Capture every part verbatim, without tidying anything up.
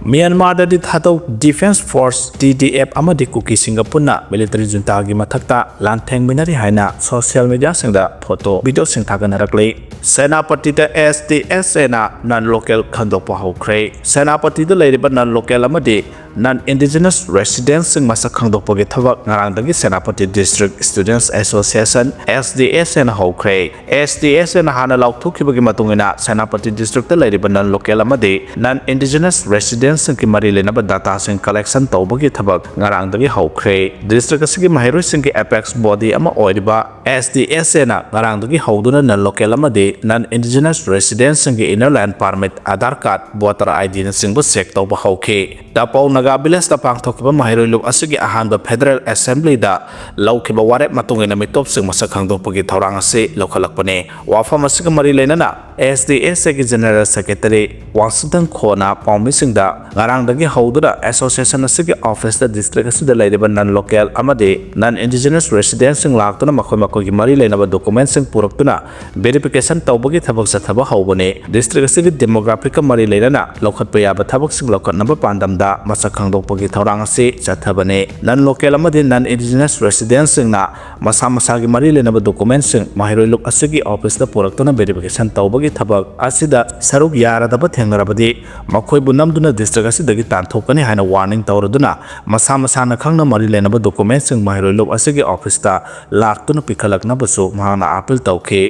ꯃ꯭ꯌꯥꯟꯃꯥꯔꯗꯗꯤ Thadou defence force, T D F, ꯑꯃꯗꯤ ꯀꯨꯀꯤꯁꯤꯡꯒ ꯄꯨꯟꯅ ꯃꯤꯂꯤꯇꯔꯤ ꯖꯨꯟꯇꯥꯒꯤ ꯃꯊꯛꯇ ꯂꯥꯟꯊꯦꯡꯃꯤꯟꯅꯔꯤ ꯍꯥꯏꯅ ꯁꯣꯁꯤꯌꯦꯜ ꯃꯤꯗꯤꯌꯥꯁꯤꯡꯗ ꯐꯣꯇꯣ, ꯚꯤꯗꯤꯑꯣꯁꯤꯡ ꯊꯥꯒꯠꯅꯔꯛꯂꯤ꯫ ꯁꯦꯅꯥꯄꯇꯤꯗ ꯑꯦꯁ ꯗꯤ ꯑꯦꯁ ꯑꯦꯅ ꯅꯟ ꯂꯣꯀꯦꯜ ꯈꯟꯗꯣꯛꯄ ꯍꯧꯈ꯭ꯔꯦ꯫ ꯁꯦꯅꯥꯄꯇꯤꯗ ꯂꯩꯔꯤꯕ ꯅꯟ ꯂꯣꯀꯦꯜ ꯑꯃꯗꯤ ꯅꯟ ꯏꯟꯗꯤꯖꯤꯅꯁ ꯔꯦꯁꯤꯗꯦꯟꯠꯁꯤꯡ ꯃꯁꯛ ꯈꯪꯗꯣꯛꯄꯒꯤ ꯊꯕꯛ ꯉꯔꯥꯡꯗꯒꯤ Senapati district students association, S D S ꯑꯦꯅ ꯍꯧꯈ꯭ꯔꯦ꯫ ꯑꯦꯁ ꯗꯤ ꯑꯦꯁ ꯑꯦꯅ ꯍꯥꯟꯅ ꯂꯥꯎꯊꯣꯛꯈꯤꯕꯒꯤ ꯃꯇꯨꯡ ꯏꯟꯅ, ꯁꯦꯅꯥꯄꯇꯤ ꯗꯤꯁꯇ꯭ꯔꯤꯛꯇ ꯂꯩꯔꯤꯕ ꯅꯟ ꯂꯣꯀꯦꯜ ꯑꯃꯗꯤ ꯅꯟ ꯏꯟꯗꯤꯖꯤꯅꯁ ꯔꯦꯁꯤꯗꯦꯟꯠꯁꯤꯡꯒꯤ ꯃꯔꯤ ꯂꯩꯅꯕ ꯗꯥꯇꯥꯁꯤꯡ ꯀꯂꯦꯛꯁꯟ ꯇꯧꯕꯒꯤ ꯊꯕꯛ ꯉꯔꯥꯡꯗꯒꯤ ꯍꯧꯈ꯭ꯔꯦ꯫ ꯗꯤꯁꯇ꯭ꯔꯤꯛ ꯑꯁꯤꯒꯤ ꯃꯍꯩꯔꯣꯏꯁꯤꯡꯒꯤ ꯑꯦꯄꯦꯛꯁ ꯕꯣꯗꯤ ꯑꯃ ꯑꯣꯏꯔꯤꯕ ꯑꯦꯁ ꯗꯤ ꯑꯦꯁ ꯑꯦꯅ ꯉꯔꯥꯡꯗꯒꯤ ꯍꯧꯗꯨꯅ ꯅꯟ ꯂꯣꯀꯦꯜ ꯑꯃꯗꯤ ꯅꯟ ꯏꯟꯗꯤꯖꯤꯅꯁ ꯔꯦꯁꯤꯗꯦꯟꯠꯁꯤꯡꯒꯤ inner line permit, Aadhaar card, voter I ꯗꯤꯅꯆꯤꯡꯕ ꯆꯦꯛ ꯇꯧꯕ ꯍꯧꯈꯤ꯫ ꯇꯄꯧ ꯅꯥꯒꯥ ꯚꯤꯂꯦꯖꯇ ꯄꯥꯡꯊꯣꯛꯈꯤꯕ ꯃꯍꯩꯔꯣꯏ ꯂꯨꯞ ꯑꯁꯤꯒꯤ ꯑꯍꯥꯟꯕ ꯐꯦꯗꯔꯦꯜ ꯑꯦꯁꯦꯝꯕ꯭ꯂꯤꯗ ꯂꯧꯈꯤꯕ ꯋꯥꯔꯦꯞ ꯃꯇꯨꯡ ꯏꯟꯅ ꯃꯤꯇꯣꯞꯁꯤꯡ ꯃꯁꯛ ꯈꯪꯗꯣꯛꯄꯒꯤ ꯊꯧꯔꯥꯡ ꯑꯁꯤ ꯂꯧꯈꯠꯂꯛꯄꯅꯤ꯫ ꯋꯥꯐꯝ ꯑꯁꯤꯒ ꯃꯔꯤ ꯂꯩꯅꯅ ꯑꯦꯁ ꯗꯤ ꯑꯦꯁ ꯑꯦꯒꯤ ꯖꯦꯅꯔꯦꯜ ꯁꯦꯀ꯭ꯔꯦꯇꯔꯤ ꯋꯥꯡꯁꯤꯡꯇꯟ ꯈꯣꯅ ꯄꯥꯎꯃꯤꯁꯤꯡꯗ ꯉꯔꯥꯡꯗꯒꯤ ꯍꯧꯗꯨꯅ ꯑꯦꯁꯣꯁꯤꯌꯦꯁꯟ ꯑꯁꯤꯒꯤ ꯑꯣꯐꯤꯁꯇ ꯗꯤꯁꯇ꯭ꯔꯤꯛ ꯑꯁꯤꯗ ꯂꯩꯔꯤꯕ ꯅꯟ ꯂꯣꯀꯦꯜ ꯑꯃꯗꯤ ꯅꯟ ꯏꯟꯗꯤꯖꯤꯅꯁ ꯔꯦꯁꯤꯗꯦꯟꯠꯁꯤꯡ ꯂꯥꯛꯇꯨꯅ ꯃꯈꯣꯏ ꯃꯈꯣꯏꯒꯤ ꯃꯔꯤ ꯂꯩꯅꯕ ꯗꯣꯀꯨꯃꯦꯟꯠꯁꯤꯡ ꯄꯨꯔꯛꯇꯨꯅ ꯚꯦꯔꯤꯐꯤꯀꯦꯁꯟ ꯇꯧꯕꯒꯤ ꯊꯕꯛ ꯆꯠꯊꯕ ꯍꯧꯕꯅꯤ꯫ ꯗꯤꯁꯇ꯭ꯔꯤꯛ ꯑꯁꯤꯒꯤ ꯗꯦꯃꯣꯒ꯭ꯔꯥꯐꯤꯛꯀ ꯃꯔꯤ ꯂꯩꯅꯅ ꯂꯧꯈꯠꯄ ꯌꯥꯕ ꯊꯕꯛꯁꯤꯡ ꯂꯧꯈꯠꯅꯕ ꯄꯥꯟꯗꯝꯗ ꯃꯁꯛ ꯈꯪꯗꯣꯛꯄꯒꯤ ꯊꯧꯔꯥꯡ ꯑꯁꯤ ꯆꯠꯊꯕꯅꯤ꯫ ꯅꯟ ꯂꯣꯀꯦꯜ ꯑꯃꯗꯤ ꯅꯟ ꯏꯟꯗꯤꯖꯤꯅꯁ ꯔꯦꯁꯤꯗꯦꯟꯠꯁꯤꯡꯅ ꯃꯁꯥ ꯃꯁꯥꯒꯤ ꯃꯔꯤ ꯂꯩꯅꯕ ꯗꯣꯀꯨꯃꯦꯟꯠꯁꯤꯡ ꯃꯍꯩꯔꯣꯏ ꯂꯨꯞ ꯑꯁꯤꯒꯤ ꯑꯣꯐꯤꯁꯇ ꯄꯨꯔꯛꯇꯨꯅ ꯚꯦꯔꯤꯐꯤꯀꯦꯁꯟ ꯇꯧꯕꯒꯤ ꯊꯕꯛ ꯑꯁꯤꯗ ꯁꯔꯨꯛ ꯌꯥꯔꯗꯕ ꯊꯦꯡꯅꯔꯕꯗꯤ ꯃꯈꯣꯏꯕꯨ ꯅꯝꯗꯨꯅ ꯗꯤꯁꯇ꯭ꯔꯤꯛ ꯑꯁꯤꯗꯒꯤ ꯇꯥꯟꯊꯣꯛꯀꯅꯤ ꯍꯥꯏꯅ ꯋꯥꯔꯅꯤꯡ ꯇꯧꯔꯗꯨꯅ ꯃꯁꯥ ꯃꯁꯥꯅ ꯈꯪꯅ ꯃꯔꯤ ꯂꯩꯅꯕ ꯗꯣꯀꯨꯃꯦꯟꯠꯁꯤꯡ ꯃꯍꯩꯔꯣꯏ ꯂꯨꯞ ꯑꯁꯤꯒꯤ ꯑꯣꯐꯤꯁꯇ ꯂꯥꯛꯇꯨꯅ ꯄꯤꯈꯠꯂꯛꯅꯕꯁꯨ ꯃꯍꯥꯛꯅ ꯑꯥꯄꯤꯜ ꯇꯧꯈꯤ꯫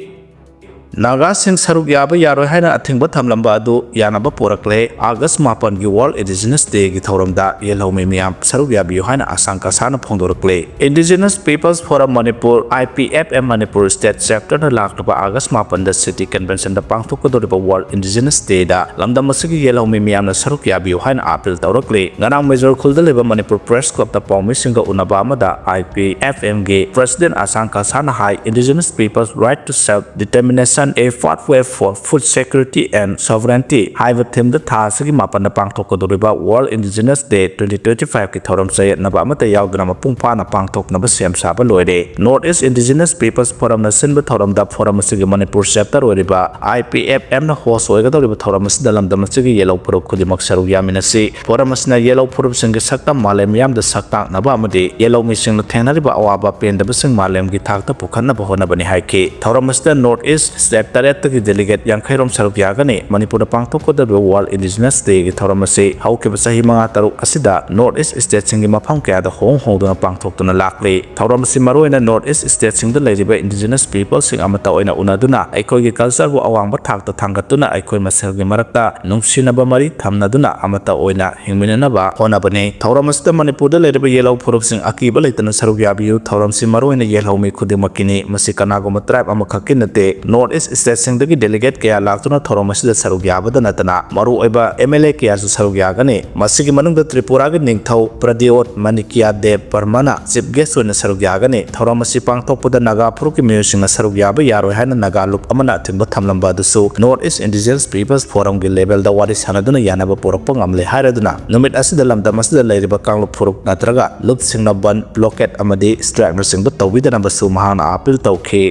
ꯅꯥꯒꯥꯁꯤꯡ ꯁꯔꯨꯛ ꯌꯥꯕ ꯌꯥꯔꯣꯏ ꯍꯥꯏꯅ ꯑꯊꯤꯡꯕ ꯊꯝꯂꯝꯕ ꯑꯗꯨ ꯌꯥꯅꯕ ꯄꯨꯔꯛꯂꯦ꯫ ꯑꯥꯒꯁ ꯃꯥꯄꯟꯒꯤ ꯋꯥꯔꯜꯗ ꯏꯟꯗꯤꯖꯤꯅꯁ ꯗꯦꯒꯤ ꯊꯧꯔꯝꯗ ꯌꯦꯜꯍꯧꯃꯤ ꯃꯤꯌꯥꯝ ꯁꯔꯨꯛ ꯌꯥꯕꯤꯌꯨ ꯍꯥꯏꯅ ꯑꯁꯥꯡ ꯀꯁꯥꯅ ꯐꯣꯡꯗꯣꯔꯛꯂꯦ꯫ Indigenous Peoples Forum Manipur, I P F M Manipur State Chapterꯅ ꯂꯥꯛꯂꯤꯕ ꯑꯥꯒꯁ ꯃꯥꯄꯟꯗ ꯁꯤꯇꯤ ꯀꯟꯚꯦꯟꯁꯟꯗ ꯄꯥꯡꯊꯣꯛꯀꯗꯧꯔꯤꯕ ꯋꯥꯔꯜꯗ ꯏꯟꯗꯤꯖꯤꯅꯁ ꯗꯦꯗ ꯂꯝꯗꯝ ꯑꯁꯤꯒꯤ ꯌꯦꯜꯍꯧꯃꯤ ꯃꯤꯌꯥꯝꯅ ꯁꯔꯨꯛ ꯌꯥꯕꯤꯌꯨ ꯍꯥꯏꯅ ꯑꯥꯄꯤꯜ ꯇꯧꯔꯛꯂꯤ꯫ ꯉꯔꯥꯡ ꯃꯦꯖꯣꯔ ꯈꯨꯜꯗ ꯂꯩꯕ ꯃꯅꯤꯄꯨꯔ ꯄ꯭ꯔꯦꯁ ꯀ꯭ꯂꯕꯇ ꯄꯥꯎꯃꯤꯁꯤꯡꯒ ꯎꯅꯕ ꯑꯃꯗ I P F Mꯒꯤ ꯄ꯭ꯔꯦꯁꯤꯗꯦꯟꯠ ꯑꯁꯥꯡ ꯀꯁꯥꯅ ꯍꯥꯏ, Indigenous Peoples' Right to Self Determination Innovation: A Pathway for Food Security and Sovereignty ꯍꯥꯏꯕ theme ꯗ ꯊꯥ ꯑꯁꯤꯒꯤ ꯃꯥꯄꯟꯗ ꯄꯥꯡꯊꯣꯛꯀꯗꯧꯔꯤꯕ World Indigenous Day twenty twenty-five ꯀꯤ ꯊꯧꯔꯝ ꯆꯌꯦꯠꯅꯕ ꯑꯃꯠꯇ ꯌꯥꯎꯗꯅ ꯃꯄꯨꯡ ꯐꯥꯅ ꯄꯥꯡꯊꯣꯛꯅꯕ ꯁꯦꯝ ꯁꯥꯕ ꯂꯣꯏꯔꯦ꯫ North East Indigenous Peoples Forum ꯅ ꯁꯤꯟꯕ ꯊꯧꯔꯝꯗ forum ꯑꯁꯤꯒꯤ ꯃꯅꯤꯄꯨꯔ chapter ꯑꯣꯏꯔꯤꯕ I P F M ꯅ host ꯑꯣꯏꯒꯗꯧꯔꯤꯕ ꯊꯧꯔꯝ ꯑꯁꯤꯗ ꯂꯝꯗꯝ ꯑꯁꯤꯒꯤ ꯌꯦꯜꯍꯧ ꯐꯨꯔꯨꯞ ꯈꯨꯗꯤꯡꯃꯛ ꯁꯔꯨꯛ ꯌꯥꯃꯤꯟꯅꯁꯤ꯫ Forum ꯑꯁꯤꯅ ꯌꯦꯜꯍꯧ ꯐꯨꯔꯨꯞꯁꯤꯡꯒꯤ ꯁꯛꯇꯝ ꯃꯥꯂꯦꯝ ꯃꯤꯌꯥꯝꯗ ꯁꯛ ꯇꯥꯛꯅꯕ ꯑꯃꯗꯤ ꯌꯦꯜꯍꯧ ꯃꯤꯁꯤꯡꯅ ꯊꯦꯡꯅꯔꯤꯕ ꯑꯋꯥꯕ ꯄꯦꯟꯗꯕꯁꯤꯡ ꯃꯥꯂꯦꯝꯒꯤ ꯊꯥꯛꯇ ꯄꯨꯈꯠꯅꯕ ꯍꯣꯠꯅꯕꯅꯤ ꯍꯥꯏꯈꯤ꯫ ꯊꯧꯔꯝ ꯑꯁꯤꯗ North East state ꯇꯔꯦꯠꯇꯒꯤ delegate ꯌꯥꯡꯈꯩ ꯔꯣꯝ ꯁꯔꯨꯛ ꯌꯥꯒꯅꯤ꯫ ꯃꯅꯤꯄꯨꯔꯗ ꯄꯥꯡꯊꯣꯛꯀꯗꯧꯔꯤꯕ World Indigenous Day ꯒꯤ ꯊꯧꯔꯝ ꯑꯁꯤ ꯍꯧꯈꯤꯕ ꯆꯍꯤ ꯃꯉꯥ ꯇꯔꯨꯛ ꯑꯁꯤꯗ North East state ꯁꯤꯡꯒꯤ ꯃꯐꯝ ꯀꯌꯥꯗ ꯍꯣꯡ ꯍꯣꯡꯗꯨꯅ ꯄꯥꯡꯊꯣꯛꯇꯨꯅ ꯂꯥꯛꯂꯤ꯫ ꯊꯧꯔꯝ ꯑꯁꯤ ꯃꯔꯨꯑꯣꯏꯅ North East state ꯁꯤꯡꯗ ꯂꯩꯔꯤꯕ Indigenous People ꯁꯤꯡ ꯑꯃꯠꯇ ꯑꯣꯏꯅ ꯎꯅꯗꯨꯅ ꯑꯩꯈꯣꯏꯒꯤ culture ꯕꯨ ꯑꯋꯥꯡꯕ ꯊꯥꯛꯇ ꯊꯥꯡꯒꯠꯇꯨꯅ ꯑꯩꯈꯣꯏ ꯃꯁꯦꯜꯒꯤ ꯃꯔꯛꯇ ꯅꯨꯡꯁꯤꯅꯕ ꯃꯔꯤ ꯊꯝꯅꯗꯨꯅ ꯑꯃꯠꯇ ꯑꯣꯏꯅ ꯍꯤꯡꯃꯤꯟꯅꯅꯕ ꯍꯣꯠꯅꯕꯅꯤ꯫ ꯊꯧꯔꯝ ꯑꯁꯤꯗ ꯃꯅꯤꯄꯨꯔꯗ ꯂꯩꯔꯤꯕ ꯌꯦꯜꯍꯧ ꯐꯨꯔꯨꯞꯁꯤꯡ ꯑꯀꯤꯕ ꯂꯩꯇꯅ ꯁꯔꯨꯛ ꯌꯥꯕꯤꯌꯨ꯫ ꯊꯧꯔꯝꯁꯤ ꯃꯔꯨꯑꯣꯏꯅ ꯌꯦꯜꯍꯧ ꯃꯤ ꯈꯨꯗꯤꯡꯃꯛꯀꯤꯅꯤ꯫ ꯃꯁꯤ ꯀꯅꯥꯒꯨꯝꯕ tribe ꯑꯃꯈꯛꯀꯤ ꯅꯠꯇꯦ꯫ North East state ꯁꯤꯡꯗꯒꯤ delegate ꯀꯌꯥ ꯂꯥꯛꯇꯨꯅ ꯊꯧꯔꯝ ꯑꯁꯤꯗ ꯁꯔꯨꯛ ꯌꯥꯕꯗ ꯅꯠꯇꯅ ꯃꯔꯨꯑꯣꯏꯕ M L A ꯀꯌꯥꯁꯨ ꯁꯔꯨꯛ ꯌꯥꯒꯅꯤ꯫ ꯃꯁꯤꯒꯤ ꯃꯅꯨꯡꯗ ꯇ꯭ꯔꯤꯄꯨꯔꯥꯒꯤ ꯅꯤꯡꯊꯧ ꯄ꯭ꯔꯗ꯭ꯌꯣꯠ ꯃꯥꯅꯤꯀ꯭ꯌ ꯗꯦꯕ ꯕꯔꯃꯅ chief guest ꯑꯣꯏꯅ ꯁꯔꯨꯛ ꯌꯥꯒꯅꯤ꯫ ꯊꯧꯔꯝ ꯑꯁꯤ ꯄꯥꯡꯊꯣꯛꯄꯗ ꯅꯥꯒꯥ ꯐꯨꯔꯨꯞꯀꯤ ꯃꯤꯑꯣꯏꯁꯤꯡꯅ ꯁꯔꯨꯛ ꯌꯥꯕ ꯌꯥꯔꯣꯏ ꯍꯥꯏꯅ ꯅꯥꯒꯥ ꯂꯨꯞ ꯑꯃꯅ ꯑꯊꯤꯡꯕ ꯊꯝꯂꯝꯕ ꯑꯗꯨꯁꯨ North East Indigenous Peoples Forum ꯒꯤ level ꯗ ꯋꯥꯔꯤ ꯁꯥꯟꯅꯗꯨꯅ ꯌꯥꯅꯕ ꯄꯨꯔꯛꯄ ꯉꯝꯂꯦ ꯍꯥꯏꯔꯗꯨꯅ ꯅꯨꯃꯤꯠ ꯑꯁꯤꯗ ꯂꯝꯗꯝ ꯑꯁꯤꯗ ꯂꯩꯔꯤꯕ ꯀꯥꯡꯂꯨꯞ ꯐꯨꯔꯨꯞ ꯅꯠꯇ꯭ꯔꯒ ꯂꯨꯞꯁꯤꯡꯅ ꯕꯟ, blockade ꯑꯃꯗꯤ strike ꯅꯆꯤꯡꯕ ꯇꯧꯕꯤꯗꯅꯕꯁꯨ ꯃꯍꯥꯛꯅ appeal ꯇꯧꯈꯤ꯫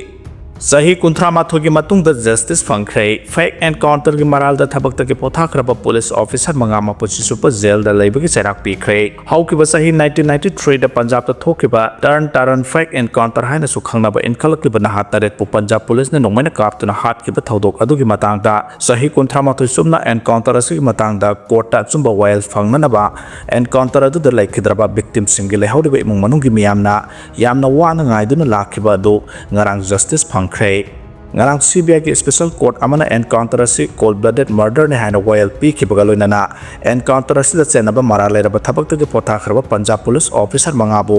ꯆꯍꯤ ꯀꯨꯟꯊ꯭ꯔꯥ ꯃꯥꯊꯣꯏꯒꯤ ꯃꯇꯨꯡꯗ justice ꯐꯪꯈ꯭ꯔꯦ꯫ Fake encounter ꯒꯤ ꯃꯔꯥꯜꯗ ꯊꯕꯛꯇꯒꯤ ꯄꯣꯊꯥꯈ꯭ꯔꯕ police officer ꯃꯉꯥ ꯃꯄꯨꯟꯁꯤ ꯆꯨꯞꯄ jail ꯗ ꯂꯩꯕꯒꯤ ꯆꯩꯔꯥꯛ ꯄꯤꯈ꯭ꯔꯦ꯫ ꯍꯧꯈꯤꯕ ꯆꯍꯤ nineteen ninety three ꯗ ꯄꯟꯖꯥꯕꯇ ꯊꯣꯛꯈꯤꯕ Tarn Taran fake encounter ꯍꯥꯏꯅꯁꯨ ꯈꯪꯅꯕ ꯏꯟꯈꯠꯂꯛꯂꯤꯕ ꯅꯍꯥ ꯇꯔꯦꯠꯄꯨ ꯄꯟꯖꯥꯕ police ꯅ ꯅꯣꯡꯃꯩꯅ ꯀꯥꯞꯇꯨꯅ ꯍꯥꯠꯈꯤꯕ ꯊꯧꯗꯣꯛ ꯑꯗꯨꯒꯤ ꯃꯇꯥꯡꯗ ꯆꯍꯤ ꯀꯨꯟꯊ꯭ꯔꯥ ꯃꯥꯊꯣꯏ ꯆꯨꯞꯅ encounter ꯑꯁꯤꯒꯤ ꯃꯇꯥꯡꯗ court ꯇ ꯑꯆꯨꯝꯕ ꯋꯥꯌꯦꯜ ꯐꯪꯅꯅꯕ encounter ꯑꯗꯨꯗ ꯂꯩꯈꯤꯗ꯭ꯔꯕ victim ꯁꯤꯡꯒꯤ ꯂꯩꯍꯧꯔꯤꯕ ꯏꯃꯨꯡ ꯃꯅꯨꯡꯒꯤ ꯃꯤꯌꯥꯝꯅ ꯌꯥꯝꯅ ꯋꯥꯅ ꯉꯥꯏꯗꯨꯅ ꯂꯥꯛꯈꯤꯕ ꯑꯗꯨ ꯉꯔꯥꯡ justice ꯐꯪꯈ꯭ꯔꯦ꯫ ꯉꯔꯥꯡ C B I ꯒꯤ special court ꯑꯃꯅ encounter ꯑꯁꯤ cold blooded murder ꯅꯤ ꯍꯥꯏꯅ ꯋꯥꯌꯦꯜ ꯄꯤꯈꯤꯕꯒ ꯂꯣꯏꯅꯅ encounter ꯑꯁꯤꯗ ꯆꯦꯟꯅꯕ ꯃꯔꯥꯜ ꯂꯩꯔꯕ ꯊꯕꯛꯇꯒꯤ ꯄꯣꯊꯥꯈ꯭ꯔꯕ ꯄꯟꯖꯥꯕ police officer ꯃꯉꯥꯕꯨ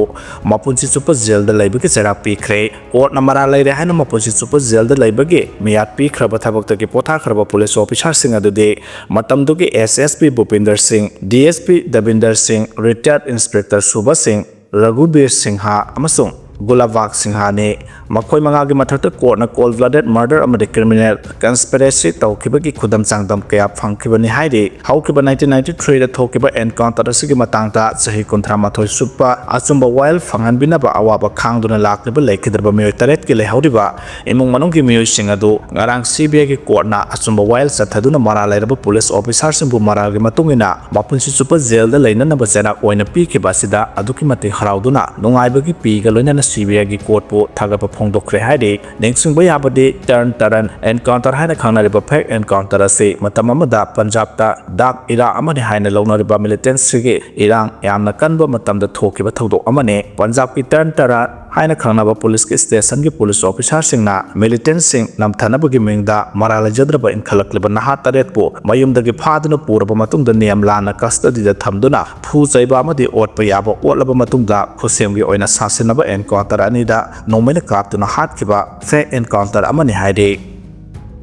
ꯃꯄꯨꯟꯁꯤ ꯆꯨꯞꯄ jail ꯗ ꯂꯩꯕꯒꯤ ꯆꯩꯔꯥꯛ ꯄꯤꯈ꯭ꯔꯦ꯫ Court ꯅ ꯃꯔꯥꯜ ꯂꯩꯔꯦ ꯍꯥꯏꯅ ꯃꯄꯨꯟꯁꯤ ꯆꯨꯞꯄ jail ꯗ ꯂꯩꯕꯒꯤ ꯃꯤꯌꯥꯠ ꯄꯤꯈ꯭ꯔꯕ ꯊꯕꯛꯇꯒꯤ ꯄꯣꯊꯥꯈ꯭ꯔꯕ police officer ꯁꯤꯡ ꯑꯗꯨꯗꯤ ꯃꯇꯝꯗꯨꯒꯤ S S P ꯚꯨꯄꯤꯟꯗꯔ ꯁꯤꯡ, D S P ꯗꯕꯤꯟꯗꯔ ꯁꯤꯡ, retired inspector ꯁꯨꯕ ꯁꯤꯡ, ꯔꯘꯨꯕꯤꯔ ꯁꯤꯡꯍ ꯑꯃꯁꯨꯡ ꯒꯨꯂꯥꯕꯥꯒ ꯁꯤꯡꯍꯥꯅꯤ꯫ ꯃꯈꯣꯏ ꯃꯉꯥꯒꯤ ꯃꯊꯛꯇ ꯀꯣꯔꯠꯅ cold blooded murder ꯑꯃꯗꯤ criminal conspiracy ꯇꯧꯈꯤꯕꯒꯤ ꯈꯨꯗꯝ ꯆꯥꯡꯗꯝ ꯀꯌꯥ ꯐꯪꯈꯤꯕꯅꯤ ꯍꯥꯏꯔꯤ꯫ ꯍꯧꯈꯤꯕ ꯅꯥꯏꯟꯇꯤꯟ ꯅꯥꯏꯟꯇꯤ ꯊ꯭ꯔꯤꯗ ꯊꯣꯛꯈꯤꯕ encounter ꯑꯁꯤꯒꯤ ꯃꯇꯥꯡꯗ ꯆꯍꯤ ꯀꯨꯟꯊ꯭ꯔꯥ ꯃꯥꯊꯣꯏ ꯁꯨꯞꯄ ꯑꯆꯨꯝꯕ ꯋꯥꯌꯦꯜ ꯐꯪꯍꯟꯕꯤꯅꯕ ꯑꯋꯥꯕ ꯈꯥꯡꯗꯨꯅ ꯂꯥꯛꯂꯤꯕ ꯂꯩꯈꯤꯗ꯭ꯔꯕ ꯃꯤꯑꯣꯏ ꯇꯔꯦꯠꯀꯤ ꯂꯩꯍꯧꯔꯤꯕ ꯏꯃꯨꯡ ꯃꯅꯨꯡꯒꯤ ꯃꯤꯑꯣꯏꯁꯤꯡ ꯑꯗꯨ ꯉꯔꯥꯡ ꯁꯤ ꯕꯤ ꯑꯥꯏꯒꯤ ꯀꯣꯔꯠꯅ ꯑꯆꯨꯝꯕ ꯋꯥꯌꯦꯜ ꯆꯠꯊꯗꯨꯅ ꯃꯔꯥꯜ ꯂꯩꯔꯕ ꯄꯨꯂꯤꯁ ꯑꯣꯐꯤꯁꯥꯔꯁꯤꯡꯕꯨ ꯃꯔꯥꯜꯒꯤ ꯃꯇꯨꯡ ꯏꯟꯅ ꯃꯄꯨꯟꯁꯤ ꯆꯨꯞꯄ ꯖꯦꯜꯗ ꯂꯩꯅꯅꯕ ꯆꯩꯔꯥꯛ ꯑꯣꯏꯅ ꯄꯤꯈꯤꯕ ꯑꯁꯤꯗ ꯑꯗꯨꯛꯀꯤ ꯃꯇꯤꯛ ꯍꯔꯥꯎꯗꯨꯅ ꯅꯨꯡꯉꯥꯏꯕꯒꯤ ꯄꯤꯒ ꯂꯣꯏꯅꯅ ꯁꯤ ꯕꯤ ꯑꯥꯏꯒꯤ ꯀꯣꯔꯠꯄꯨ ꯊꯥꯒꯠꯄ ꯐꯣꯡꯗꯣꯛꯈ꯭ꯔꯦ ꯍꯥꯏꯔꯤ꯫ ꯅꯤꯡꯁꯤꯡꯕ ꯌꯥꯕꯗꯤ, Tarn Taran encounter ꯍꯥꯏꯅ ꯈꯪꯅꯔꯤꯕ fake encounter ꯑꯁꯤ ꯃꯇꯝ ꯑꯃꯗ ꯄꯟꯖꯥꯕꯇ dark era ꯑꯃꯅꯤ ꯍꯥꯏꯅ ꯂꯧꯅꯔꯤꯕ militantꯁꯤꯡꯒꯤ ꯏꯔꯥꯡ ꯌꯥꯝꯅ ꯀꯟꯕ ꯃꯇꯝꯗ ꯊꯣꯛꯈꯤꯕ ꯊꯧꯗꯣꯛ ꯑꯃꯅꯤ꯫ ꯄꯟꯖꯥꯕꯀꯤ Tarn Taran ꯍꯥꯏꯅ ꯈꯪꯅꯕ ꯄꯨꯂꯤꯁꯀꯤ ꯁ꯭ꯇꯦꯁꯟꯒꯤ ꯄꯨꯂꯤꯁ ꯑꯣꯐꯤꯁꯥꯔꯁꯤꯡꯅ militantꯁꯤꯡ ꯅꯝꯊꯅꯕꯒꯤ ꯃꯤꯡꯗ ꯃꯔꯥꯜ ꯂꯩꯖꯗ꯭ꯔꯕ ꯏꯟꯈꯠꯂꯛꯂꯤꯕ ꯅꯍꯥ ꯇꯔꯦꯠꯄꯨ ꯃꯌꯨꯝꯗꯒꯤ ꯐꯥꯗꯨꯅ ꯄꯨꯔꯕ ꯃꯇꯨꯡꯗ ꯅꯤꯌꯝ ꯂꯥꯟꯅ custody ꯗ ꯊꯝꯗꯨꯅ ꯐꯨ ꯆꯩꯕ ꯑꯃꯗꯤ ꯑꯣꯠꯄ ꯌꯥꯕ ꯑꯣꯠꯂꯕ ꯃꯇꯨꯡꯗ ꯈꯨꯠꯁꯦꯝꯒꯤ ꯑꯣꯏꯅ ꯁꯥꯁꯤꯟꯅꯕ encounter ꯑꯅꯤꯗ ꯅꯣꯡꯃꯩꯅ ꯀꯥꯞꯇꯨꯅ ꯍꯥꯠꯈꯤꯕ fake encounter ꯑꯃꯅꯤ ꯍꯥꯏꯔꯤ꯫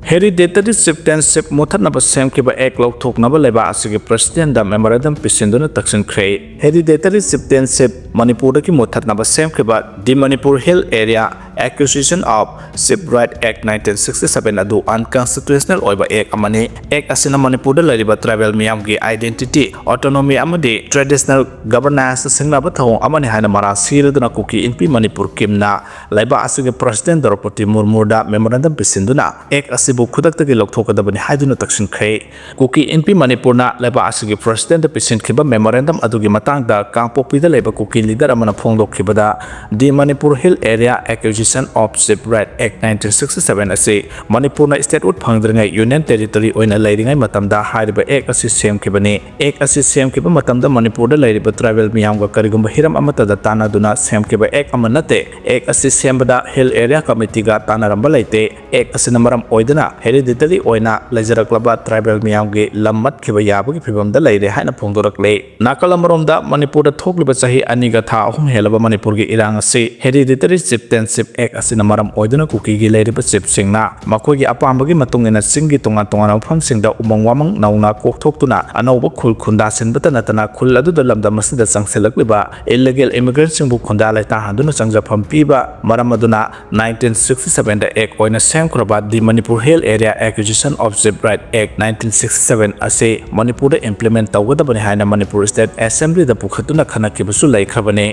Hereditary Chieftainship ꯃꯨꯊꯠꯅꯕ ꯁꯦꯝꯈꯤꯕ act ꯂꯧꯊꯣꯛꯅꯕ ꯂꯩꯕꯥꯛ ꯑꯁꯤꯒꯤ presidentꯗ memorandum ꯄꯤꯁꯤꯟꯗꯨꯅ ꯇꯛꯁꯤꯟꯈ꯭ꯔꯦ꯫ Hereditary Chieftainship ꯃꯅꯤꯄꯨꯔꯗꯒꯤ ꯃꯨꯊꯠꯅꯕ ꯁꯦꯝꯈꯤꯕ The Manipur Hill Area Acquisition of Chief Right Act nineteen sixty seven ꯑꯗꯨ unconstitutional ꯑꯣꯏꯕ act ꯑꯃꯅꯤ꯫ Act ꯑꯁꯤꯅ ꯃꯅꯤꯄꯨꯔꯗ ꯂꯩꯔꯤꯕ tribal ꯃꯤꯌꯥꯝꯒꯤ identity, autonomy ꯑꯃꯗꯤ traditional governance ꯁꯤꯡꯅꯕ ꯊꯧꯑꯣꯡ ꯑꯃꯅꯤ ꯍꯥꯏꯅ ꯃꯔꯥꯜ ꯁꯤꯔꯗꯨꯅ ꯀꯨꯀꯤ ꯏꯟꯄꯤ ꯃꯅꯤꯄꯨꯔ ꯀꯤꯝꯅ ꯂꯩꯕꯥꯛ ꯑꯁꯤꯒꯤ president ꯗ꯭ꯔꯧꯄꯗꯤ ꯃꯨꯔꯃꯨꯗ memorandum ꯄꯤꯁꯤꯟꯗꯨꯅ act ꯑꯁꯤꯕꯨ ꯈꯨꯗꯛꯇꯒꯤ ꯂꯧꯊꯣꯛꯀꯗꯕꯅꯤ ꯍꯥꯏꯗꯨꯅ ꯇꯛꯁꯤꯟꯈ꯭ꯔꯦ꯫ ꯀꯨꯀꯤ ꯏꯟꯄꯤ ꯃꯅꯤꯄꯨꯔꯅ ꯂꯩꯕꯥꯛ ꯑꯁꯤꯒꯤ presidentꯗ ꯄꯤꯁꯤꯟꯈꯤꯕ memorandum ꯑꯗꯨꯒꯤ ꯃꯇꯥꯡꯗ ꯀꯥꯡꯄꯣꯛꯄꯤꯗ ꯂꯩꯕ ꯀꯨꯀꯤ leader ꯑꯃꯅ ꯐꯣꯡꯗꯣꯛꯈꯤꯕꯗ, The Manipur Hill Area Acquisition of Chief Right Act nineteen sixty seven ꯑꯁꯤ ꯃꯅꯤꯄꯨꯔꯅ statehood ꯐꯪꯗ꯭ꯔꯤꯉꯩ union territory ꯑꯣꯏꯅ ꯂꯩꯔꯤꯉꯩ ꯃꯇꯝꯗ ꯍꯥꯏꯔꯤꯕ act ꯑꯁꯤ ꯁꯦꯝꯈꯤꯕꯅꯤ꯫ Act ꯑꯁꯤ ꯁꯦꯝꯈꯤꯕ ꯃꯇꯝꯗ ꯃꯅꯤꯄꯨꯔꯗ ꯂꯩꯔꯤꯕ tribal ꯃꯤꯌꯥꯝꯒ ꯀꯔꯤꯒꯨꯝꯕ ꯍꯤꯔꯝ ꯑꯃꯠꯇꯗ ꯇꯥꯟꯅꯗꯨꯅ ꯁꯦꯝꯈꯤꯕ act ꯑꯃ ꯅꯠꯇꯦ꯫ Act ꯑꯁꯤ ꯁꯦꯝꯕꯗ Hill Area Committeeꯒ ꯇꯥꯟꯅꯔꯝꯕ ꯂꯩꯇꯦ꯫ Act ꯑꯁꯤꯅ ꯃꯔꯝ ꯑꯣꯏꯗꯨꯅ hereditary ꯑꯣꯏꯅ ꯂꯩꯖꯔꯛꯂꯕ tribal ꯃꯤꯌꯥꯝꯒꯤ ꯂꯝ ꯃꯠꯈꯤꯕ ꯌꯥꯕꯒꯤ ꯐꯤꯚꯝꯗ ꯂꯩꯔꯦ ꯍꯥꯏꯅ ꯐꯣꯡꯗꯣꯔꯛꯂꯦ꯫ ꯅꯥꯀꯜ ꯑꯃꯔꯣꯝꯗ, ꯃꯅꯤꯄꯨꯔꯗ ꯊꯣꯛꯂꯤꯕ ꯆꯍꯤ ꯑꯅꯤꯒ ꯊꯥ ꯑꯍꯨꯝ ꯍꯦꯜꯂꯕ ꯃꯅꯤꯄꯨꯔꯒꯤ ꯏꯔꯥꯡ ꯑꯁꯤ hereditary chieftainship ꯑꯦꯛ ꯑꯁꯤꯅ ꯃꯔꯝ ꯑꯣꯏꯗꯨꯅ ꯀꯨꯀꯤꯒꯤ ꯂꯩꯔꯤꯕ ꯆꯤꯞꯁꯤꯡꯅ ꯃꯈꯣꯏꯒꯤ ꯑꯄꯥꯝꯕꯒꯤ ꯃꯇꯨꯡ ꯏꯟꯅ ꯆꯤꯡꯒꯤ ꯇꯣꯉꯥꯟ ꯇꯣꯉꯥꯟꯕ ꯃꯐꯝꯁꯤꯡꯗ ꯎꯃꯪ ꯋꯥꯃꯪ ꯅꯧꯅ ꯀꯣꯛꯊꯣꯛꯇꯨꯅ ꯑꯅꯧꯕ ꯈꯨꯜ ꯈꯨꯟꯗꯥꯁꯤꯟꯕꯇ ꯅꯠꯇꯅ ꯈꯨꯜ ꯑꯗꯨꯗ ꯂꯝꯗꯝ ꯑꯁꯤꯗ ꯆꯪꯁꯤꯜꯂꯛꯂꯤꯕ ꯏꯂꯤꯒꯦꯜ ꯏꯃꯤꯒ꯭ꯔꯦꯟꯁꯤꯡꯕꯨ ꯈꯨꯟꯗꯥ ꯂꯩꯇꯥꯍꯟꯗꯨꯅ ꯆꯪꯖꯐꯝ ꯄꯤꯕ ꯃꯔꯝ ꯑꯗꯨꯅ ꯅꯥꯏꯟꯇꯤꯟ ꯁꯤꯛꯁꯇꯤ ꯁꯚꯦꯟꯗ ꯑꯦꯛ ꯑꯣꯏꯅ ꯁꯦꯝꯈ꯭ꯔꯕ The Manipur Hill Area Acquisition of Zeeb Right Act nineteen sixty seven ꯑꯁꯤ ꯃꯅꯤꯄꯨꯔꯗ ꯏꯝꯄ꯭ꯂꯤꯃꯦꯟ ꯇꯧꯒꯗꯕꯅꯤ ꯍꯥꯏꯅ ꯃꯅꯤꯄꯨꯔ ꯁ꯭ꯇꯦꯠ ꯑꯦꯁꯦꯝꯕ꯭ꯂꯤꯗ ꯄꯨꯈꯠꯇꯨꯅ ꯈꯟꯅꯈꯤꯕꯁꯨ ꯂꯩꯈ꯭ꯔꯕꯅꯤ꯫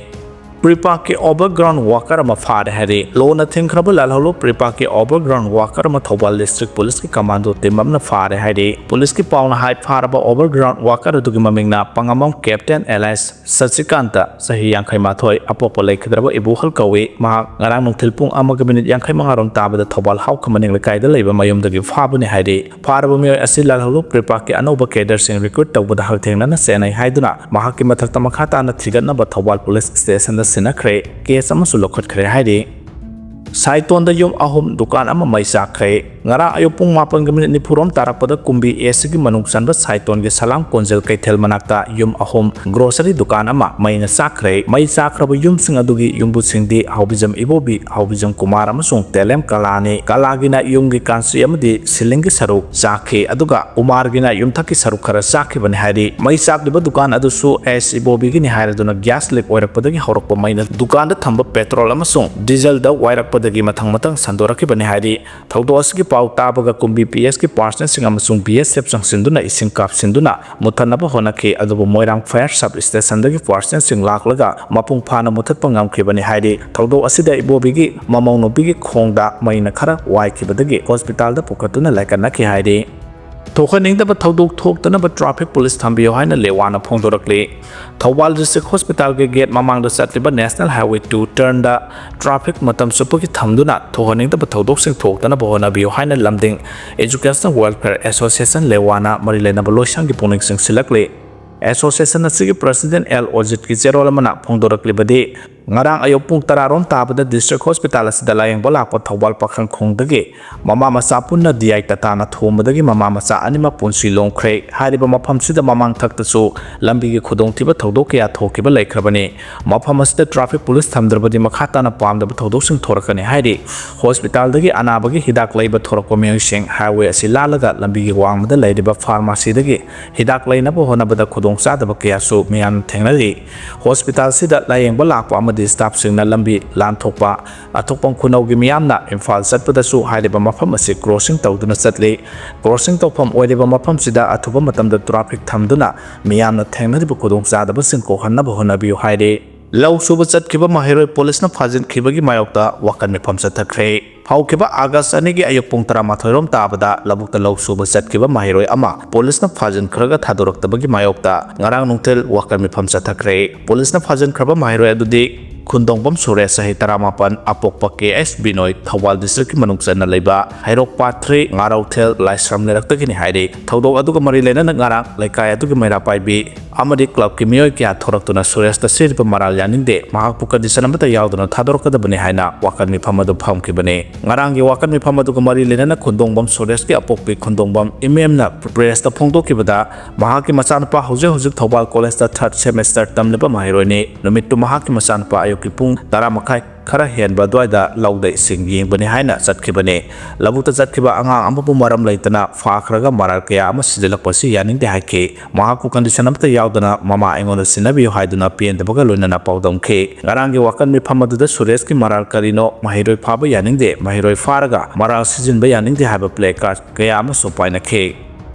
ꯄ꯭ꯔꯤꯄꯥꯛꯀꯤ ꯑꯣꯚꯔꯒ꯭ꯔꯥꯎꯟ ꯋꯥꯀꯔ ꯑꯃ ꯐꯥꯔꯦ ꯍꯥꯏꯔꯤ꯫ ꯂꯣꯅ ꯊꯤꯡꯈ꯭ꯔꯕ ꯂꯥꯜꯍꯧꯂꯨꯞ ꯄ꯭ꯔꯤꯄꯥꯛꯀꯤ ꯑꯣꯚꯔꯒ꯭ꯔꯥꯎꯟ ꯋꯥꯀꯔ ꯑꯃ ꯊꯧꯕꯥꯜ ꯗꯤꯁꯇ꯭ꯔꯤꯛ ꯄꯨꯂꯤꯁꯀꯤ ꯀꯃꯥꯟꯗꯣ ꯇꯤꯝ ꯑꯃꯅ ꯐꯥꯔꯦ ꯍꯥꯏꯔꯤ꯫ ꯄꯨꯂꯤꯁꯀꯤ ꯄꯥꯎꯅ ꯍꯥꯏ, ꯐꯥꯔꯕ ꯑꯣꯚꯔꯒ꯭ꯔꯥꯎꯟ ꯋꯥꯀꯔ ꯑꯗꯨꯒꯤ ꯃꯃꯤꯡꯅ ꯄꯪꯉꯝꯕꯝ ꯀꯦꯞꯇꯦꯟ ꯑꯦꯂꯥꯏꯁ ꯁꯁꯤꯀꯥꯟꯇ, ꯆꯍꯤ ꯌꯥꯡꯈꯩ ꯃꯥꯊꯣꯏ, ꯑꯄꯣꯛꯄ ꯂꯩꯈꯤꯗ꯭ꯔꯕ ꯏꯕꯣꯍꯜ ꯀꯧꯏ꯫ ꯃꯍꯥꯛ ꯉꯔꯥꯡ ꯅꯨꯡꯊꯤꯜ ꯄꯨꯡ ꯑꯃꯒ ꯃꯤꯅꯤꯠ ꯌꯥꯡꯈꯩ ꯃꯉꯥ ꯔꯣꯝ ꯇꯥꯕꯗ ꯊꯧꯕꯥꯜ ꯍꯥꯎꯈ ꯃꯅꯤꯡ ꯂꯩꯀꯥꯏꯗ ꯂꯩꯕ ꯃꯌꯨꯝꯗꯒꯤ ꯐꯥꯕꯅꯤ ꯍꯥꯏꯔꯤ꯫ ꯐꯥꯔꯕ ꯃꯤꯑꯣꯏ ꯑꯁꯤ ꯂꯥꯜꯍꯧꯂꯨꯞ ꯄ꯭ꯔꯤꯄꯥꯛꯀꯤ ꯑꯅꯧꯕ ꯀꯦꯗꯔꯁꯤꯡ ꯔꯤꯀ꯭ꯔꯨꯠ ꯇꯧꯕꯗ ꯍꯛꯊꯦꯡꯅꯅ ꯆꯦꯟꯅꯩ ꯍꯥꯏꯗꯨꯅ ꯃꯍꯥꯛꯀꯤ ꯃꯊꯛꯇ ꯃꯈꯥ ꯇꯥꯅ ꯊꯤꯒꯠꯅꯕ ꯊꯧꯕꯥꯜ ꯄꯨꯂꯤꯁ ꯁ꯭ꯇꯦꯁꯟꯗ ꯁꯤꯟꯅꯈ꯭ꯔꯦ꯫ ꯀꯦꯁ ꯑꯃꯁꯨ ꯂꯧꯈꯠꯈ꯭ꯔꯦ ꯍꯥꯏꯔꯤ꯫ ꯁꯥꯏꯇꯣꯟꯗ ꯌꯨꯝ ꯑꯍꯨꯝ, ꯗꯨꯀꯥꯟ ꯑꯃ ꯃꯩ ꯆꯥꯛꯈ꯭ꯔꯦ꯫ ꯉꯔꯥꯡ ꯑꯌꯨꯛ ꯄꯨꯡ ꯃꯥꯄꯟꯒ ꯃꯤꯅꯤꯠ ꯅꯤꯐꯨ ꯔꯣꯝ ꯇꯥꯔꯛꯄꯗ ꯀꯨꯝꯕꯤ ꯑꯦꯁꯤꯒꯤ ꯃꯅꯨꯡ ꯆꯟꯕ ꯁꯥꯏꯇꯣꯟꯒꯤ ꯁꯂꯥꯝ ꯀꯣꯟꯖꯦꯜ ꯀꯩꯊꯦꯜ ꯃꯅꯥꯛꯇ ꯌꯨꯝ ꯑꯍꯨꯝ, ꯒ꯭ꯔꯣꯁꯔꯤ ꯗꯨꯀꯥꯟ ꯑꯃ ꯃꯩꯅ ꯆꯥꯛꯈ꯭ꯔꯦ꯫ ꯃꯩ ꯆꯥꯛꯈ꯭ꯔꯕ ꯌꯨꯝꯁꯤꯡ ꯑꯗꯨꯒꯤ ꯌꯨꯝꯕꯨꯁꯤꯡꯗꯤ ꯍꯥꯎꯕꯤꯖꯝ ꯏꯕꯣꯕꯤ, ꯍꯥꯎꯕꯤꯖꯝ ꯀꯨꯃꯥꯔ ꯑꯃꯁꯨꯡ ꯇꯦꯂꯦꯝ ꯀꯂꯥꯅꯤ꯫ ꯀꯂꯥꯒꯤꯅ ꯌꯨꯝꯒꯤ ꯀꯥꯡꯆꯤ ꯑꯃꯗꯤ ꯁꯤꯂꯤꯡꯒꯤ ꯁꯔꯨꯛ ꯆꯥꯛꯈꯤ, ꯑꯗꯨꯒ ꯀꯨꯃꯥꯔꯒꯤꯅ ꯌꯨꯝꯊꯛꯀꯤ ꯁꯔꯨꯛ ꯈꯔ ꯆꯥꯛꯈꯤꯕꯅꯤ ꯍꯥꯏꯔꯤ꯫ ꯃꯩ ꯆꯥꯛꯂꯤꯕ ꯗꯨꯀꯥꯟ ꯑꯗꯨꯁꯨ ꯑꯦꯁ ꯏꯕꯣꯕꯤꯒꯤꯅꯤ ꯍꯥꯏꯔꯗꯨꯅ ꯒ꯭ꯌꯥꯁ ꯂꯤꯛ ꯑꯣꯏꯔꯛꯄꯗꯒꯤ ꯍꯧꯔꯛꯄ ꯃꯩꯅ ꯗꯨꯀꯥꯟꯗ ꯊꯝꯕ ꯄꯦꯇ꯭ꯔꯣꯜ ꯑꯃꯁꯨꯡ ꯗꯤꯖꯜꯗ ꯋꯥꯏꯔꯛꯄꯗꯒꯤ ꯃꯊꯪ ꯃꯊꯪ ꯁꯟꯗꯣꯔꯛꯈꯤꯕꯅꯤ ꯍꯥꯏꯔꯤ꯫ ꯊꯧꯗꯣꯛ ꯑꯁꯤꯒꯤ ꯄꯥꯎ ꯇꯥꯕꯒ ꯀꯨꯝꯕꯤ ꯄꯤ ꯑꯦꯁꯀꯤ ꯄꯥꯔꯁꯅꯦꯜꯁꯤꯡ ꯑꯃꯁꯨꯡ ꯕꯤ ꯑꯦꯁ ꯑꯦꯐ ꯆꯪꯁꯤꯟꯗꯨꯅ ꯏꯁꯤꯡ ꯀꯥꯞꯁꯤꯟꯗꯨꯅ ꯃꯨꯠꯊꯠꯅꯕ ꯍꯣꯠꯅꯈꯤ, ꯑꯗꯨꯕꯨ ꯃꯣꯏꯔꯥꯡ ꯐꯥꯌꯔ ꯁꯕ ꯁ꯭ꯇꯦꯁꯟꯗꯒꯤ ꯄꯥꯔꯁꯅꯦꯜꯁꯤꯡ ꯂꯥꯛꯂꯒ ꯃꯄꯨꯡ ꯐꯥꯅ ꯃꯨꯠꯊꯠꯄ ꯉꯝꯈꯤꯕꯅꯤ ꯍꯥꯏꯔꯤ꯫ ꯊꯧꯗꯣꯛ ꯑꯁꯤꯗ ꯏꯕꯣꯕꯤꯒꯤ ꯃꯃꯧ ꯅꯨꯄꯤꯒꯤ ꯈꯣꯡꯗ ꯃꯩꯅ ꯈꯔ ꯋꯥꯏꯈꯤꯕꯗꯒꯤ ꯍꯣꯁꯄꯤꯇꯥꯜꯗ ꯄꯨꯈꯠꯇꯨꯅ ꯂꯥꯏꯀꯠꯅꯈꯤ ꯍꯥꯏꯔꯤ꯫ ꯊꯣꯛꯍꯟꯅꯤꯡꯗꯕ ꯊꯧꯗꯣꯛ ꯊꯣꯛꯇꯅꯕ ꯇ꯭ꯔꯥꯐꯤꯛ ꯄꯨꯂꯤꯁ ꯊꯝꯕꯤꯌꯨ ꯍꯥꯏꯅ ꯂꯦꯋꯥꯅ ꯐꯣꯡꯗꯣꯔꯛꯂꯤ꯫ ꯊꯧꯕꯥꯜ ꯗꯤꯁꯇ꯭ꯔꯤꯛ ꯍꯣꯁꯄꯤꯇꯥꯜꯒꯤ ꯒꯦꯠ ꯃꯃꯥꯡꯗ ꯆꯠꯂꯤꯕ ꯅꯦꯁꯅꯦꯜ ꯍꯥꯏꯋꯦ ꯇꯨ ꯇꯔꯟꯗ ꯇ꯭ꯔꯥꯐꯤꯛ ꯃꯇꯝ ꯆꯨꯞꯄꯒꯤ ꯊꯝꯗꯨꯅ ꯊꯣꯛꯍꯟꯅꯤꯡꯗꯕ ꯊꯧꯗꯣꯛꯁꯤꯡ ꯊꯣꯛꯇꯅꯕ ꯍꯣꯠꯅꯕꯤꯌꯨ ꯍꯥꯏꯅ ꯂꯝꯗꯤꯡ ꯑꯦꯖꯨꯀꯦꯁꯅꯦꯜ ꯋꯦꯜꯐꯤꯌꯔ ꯑꯦꯁꯣꯁꯤꯌꯦꯁꯟ ꯂꯦꯋꯥꯅ ꯃꯔꯤ ꯂꯩꯅꯕ ꯂꯣꯏꯁꯪꯒꯤ ꯄꯨꯛꯅꯤꯡ ꯆꯤꯡꯁꯤꯜꯂꯛꯂꯤ꯫ ꯑꯦꯁꯣꯁꯤꯌꯦꯁꯟ ꯑꯁꯤꯒꯤ ꯄ꯭ꯔꯁꯤꯗꯦꯟ ꯑꯦꯜ ꯑꯣꯖꯤꯠꯀꯤ ꯆꯦꯔꯣꯜ ꯑꯃꯅ ꯐꯣꯡꯗꯣꯔꯛꯂꯤꯕꯗꯤ, ꯉꯔꯥꯡ ꯑꯌꯨꯛ ꯄꯨꯡ ꯇꯔꯥ ꯔꯣꯝ ꯇꯥꯕꯗ district hospital ꯑꯁꯤꯗ ꯂꯥꯌꯦꯡꯕ ꯂꯥꯛꯄ ꯊꯧꯕꯥꯜ ꯄꯥꯈꯪꯈꯣꯡꯗꯒꯤ ꯃꯃꯥ ꯃꯆꯥ ꯄꯨꯟꯅ D I Tata ꯅ ꯊꯣꯝꯕꯗꯒꯤ ꯃꯃꯥ ꯃꯆꯥ ꯑꯅꯤꯃꯛ ꯄꯨꯟꯁꯤ ꯂꯣꯡꯈ꯭ꯔꯦ꯫ ꯍꯥꯏꯔꯤꯕ ꯃꯐꯝꯁꯤꯗ ꯃꯃꯥꯡ ꯊꯛꯇꯁꯨ ꯂꯝꯕꯤꯒꯤ ꯈꯨꯗꯣꯡꯊꯤꯕ ꯊꯧꯗꯣꯛ ꯀꯌꯥ ꯊꯣꯛꯈꯤꯕ ꯂꯩꯈ꯭ꯔꯕꯅꯤ꯫ ꯃꯐꯝ ꯑꯁꯤꯗ traffic police ꯊꯝꯗ꯭ꯔꯕꯗꯤ ꯃꯈꯥ ꯇꯥꯅ ꯄꯥꯝꯗꯕ ꯊꯧꯗꯣꯛꯁꯤꯡ ꯊꯣꯔꯛꯀꯅꯤ ꯍꯥꯏꯔꯤ꯫ Hospital ꯗꯒꯤ ꯑꯅꯥꯕꯒꯤ ꯍꯤꯗꯥꯛ ꯂꯩꯕ ꯊꯣꯔꯛꯄ ꯃꯤꯑꯣꯏꯁꯤꯡ highway ꯑꯁꯤ ꯂꯥꯜꯂꯒ ꯂꯝꯕꯤꯒꯤ ꯋꯥꯡꯃꯗ ꯂꯩꯔꯤꯕ pharmacy ꯗꯒꯤ ꯍꯤꯗꯥꯛ ꯂꯩꯅꯕ ꯍꯣꯠꯅꯕꯗ ꯈꯨꯗꯣꯡꯆꯥꯗꯕ ꯀꯌꯥꯁꯨ ꯃꯤꯌꯥꯝꯅ ꯊꯦꯡꯅꯔꯤ꯫ Hospital ꯁꯤꯗ ꯂꯥꯌꯦꯡꯕ ꯂꯥꯛꯄ ꯑꯃꯗꯤ staff ꯁꯤꯡꯅ ꯂꯝꯕꯤ ꯂꯥꯟꯊꯣꯛꯄ, ꯑꯊꯣꯛꯄꯝ ꯈꯨꯅꯧꯒꯤ ꯃꯤꯌꯥꯝꯅ ꯏꯝꯐꯥꯜ ꯆꯠꯄꯗꯁꯨ ꯍꯥꯏꯔꯤꯕ ꯃꯐꯝ ꯑꯁꯤ crossing ꯇꯧꯗꯨꯅ ꯆꯠꯂꯤ꯫ Crossing ꯇꯧꯐꯝ ꯑꯣꯏꯔꯤꯕ ꯃꯐꯝꯁꯤꯗ ꯑꯊꯨꯕ ꯃꯇꯝꯗ traffic ꯊꯝꯗꯨꯅ ꯃꯤꯌꯥꯝꯅ ꯊꯦꯡꯅꯔꯤꯕ ꯈꯨꯗꯣꯡꯆꯥꯗꯕꯁꯤꯡ ꯀꯣꯛꯍꯟꯅꯕ ꯍꯣꯠꯅꯕꯤꯌꯨ ꯍꯥꯏꯔꯤ꯫ ꯂꯧ ꯁꯨꯕ ꯆꯠꯈꯤꯕ ꯃꯍꯩꯔꯣꯏ police ꯅ ꯐꯥꯖꯤꯟꯈꯤꯕꯒꯤ ꯃꯥꯌꯣꯛꯇ ꯋꯥꯀꯟ ꯃꯤꯐꯝ ꯆꯠꯊꯈ꯭ꯔꯦ꯫ ꯍꯧꯈꯤꯕ August ꯑꯅꯤꯒꯤ ꯑꯌꯨꯛ ꯄꯨꯡ ꯇꯔꯥꯃꯥꯊꯣꯏ ꯔꯣꯝ ꯇꯥꯕꯗ ꯂꯧꯕꯨꯛꯇ ꯂꯧ ꯁꯨꯕ ꯆꯠꯈꯤꯕ ꯃꯍꯩꯔꯣꯏ ꯑꯃ police ꯅ ꯐꯥꯖꯤꯟꯈ꯭ꯔꯒ ꯊꯥꯗꯣꯔꯛꯇꯕꯒꯤ ꯃꯥꯌꯣꯛꯇ ꯉꯔꯥꯡ ꯅꯨꯡꯊꯤꯜ ꯋꯥꯀꯟ ꯃꯤꯐꯝ ꯆꯠꯊꯈ꯭ꯔꯦ꯫ Police ꯅ ꯐꯥꯖꯤꯟꯈ꯭ꯔꯕ ꯃꯍꯩꯔꯣꯏ ꯑꯗꯨꯗꯤ ꯈꯨꯟꯗꯣꯡꯕꯝ ꯁꯨꯔꯦꯁ, ꯆꯍꯤ ꯇꯔꯥꯃꯥꯄꯟ, ꯑꯄꯣꯛꯄ K S ꯕꯤꯅꯣꯏ, ꯊꯧꯕꯥꯜ district ꯀꯤ ꯃꯅꯨꯡ ꯆꯟꯅ ꯂꯩꯕ ꯍꯩꯔꯣꯛ part three ꯉꯥꯔꯧꯊꯦꯜ ꯂꯥꯏꯁ꯭ꯔꯝ ꯂꯩꯔꯛꯇꯒꯤꯅꯤ ꯍꯥꯏꯔꯤ꯫ ꯊꯧꯗꯣꯛ ꯑꯗꯨꯒ ꯃꯔꯤ ꯂꯩꯅꯅ ꯉꯔꯥꯡ ꯂꯩꯀꯥꯏ ꯑꯗꯨꯒꯤ ꯃꯩꯔꯥ ꯄꯥꯏꯕꯤ ꯑꯃꯗꯤ club ꯀꯤ ꯃꯤꯑꯣꯏ ꯀꯌꯥ ꯊꯣꯔꯛꯇꯨꯅ ꯁꯨꯔꯦꯁꯇ ꯁꯤꯔꯤꯕ ꯃꯔꯥꯜ ꯌꯥꯅꯤꯡꯗꯦ, ꯃꯍꯥꯛꯄꯨ condition ꯑꯃꯠꯇ ꯌꯥꯎꯗꯅ ꯊꯥꯗꯣꯔꯛꯀꯗꯕꯅꯤ ꯍꯥꯏꯅ ꯋꯥꯀꯟ ꯃꯤꯐꯝ ꯑꯗꯨ ꯐꯝꯈꯤꯕꯅꯤ꯫ ꯉꯔꯥꯡꯒꯤ ꯋꯥꯀꯟ ꯃꯤꯐꯝ ꯑꯗꯨꯒ ꯃꯔꯤ ꯂꯩꯅꯅ ꯈꯨꯟꯗꯣꯡꯕꯝ ꯁꯨꯔꯦꯁꯀꯤ ꯑꯄꯣꯛꯄꯤ ꯈꯨꯟꯗꯣꯡꯕꯝ ꯏꯃꯦꯝꯅ press ꯇ ꯐꯣꯡꯗꯣꯛꯈꯤꯕꯗ, ꯃꯍꯥꯛꯀꯤ ꯃꯆꯥꯅꯨꯄꯥ ꯍꯧꯖꯤꯛ ꯍꯧꯖꯤꯛ ꯊꯧꯕꯥꯜ college ꯇ third semester ꯇꯝꯂꯤꯕ ꯃꯍꯩꯔꯣꯏꯅꯤ꯫ ꯅꯨꯃꯤꯠꯇꯨ ꯃꯍꯥꯛꯀꯤ ꯃꯆꯥꯅꯨꯄꯥ ꯑꯌꯨꯛꯀꯤ ꯄꯨꯡ ꯇꯔꯥ ꯃꯈꯥꯏ ꯈꯔ ꯍꯦꯟꯕ ꯑꯗꯨꯋꯥꯏꯗ ꯂꯧꯗ ꯏꯁꯤꯡ ꯌꯦꯡꯕꯅꯤ ꯍꯥꯏꯅ ꯆꯠꯈꯤꯕꯅꯤ꯫ ꯂꯧꯕꯨꯛꯇ ꯆꯠꯈꯤꯕ ꯑꯉꯥꯡ ꯑꯃꯕꯨ ꯃꯔꯝ ꯂꯩꯇꯅ ꯐꯥꯈ꯭ꯔꯒ ꯃꯔꯥꯜ ꯀꯌꯥ ꯑꯃ ꯁꯤꯖꯤꯜꯂꯛꯄꯁꯤ ꯌꯥꯅꯤꯡꯗꯦ ꯍꯥꯏꯈꯤ꯫ ꯃꯍꯥꯛꯄꯨ condition ꯑꯃꯠꯇ ꯌꯥꯎꯗꯅ ꯃꯃꯥ ꯑꯩꯉꯣꯟꯗ ꯁꯤꯟꯅꯕꯤꯌꯨ ꯍꯥꯏꯗꯨꯅ ꯄꯦꯟꯗꯕꯒ ꯂꯣꯏꯅꯅ ꯄꯥꯎꯗꯝꯈꯤ꯫ ꯉꯔꯥꯡꯒꯤ ꯋꯥꯀꯟ ꯃꯤꯐꯝ ꯑꯗꯨꯗ ꯁꯨꯔꯦꯁꯀꯤ ꯃꯔꯥꯜ ꯀꯔꯤꯅꯣ, ꯃꯍꯩꯔꯣꯏ ꯐꯥꯕ ꯌꯥꯅꯤꯡꯗꯦ, ꯃꯍꯩꯔꯣꯏ ꯐꯥꯔꯒ ꯃꯔꯥꯜ ꯁꯤꯖꯤꯟꯕ ꯌꯥꯅꯤꯡꯗꯦ ꯍꯥꯏꯕ placard ꯀꯌꯥ ꯑꯃꯁꯨ ꯄꯥꯏꯅꯈꯤ꯫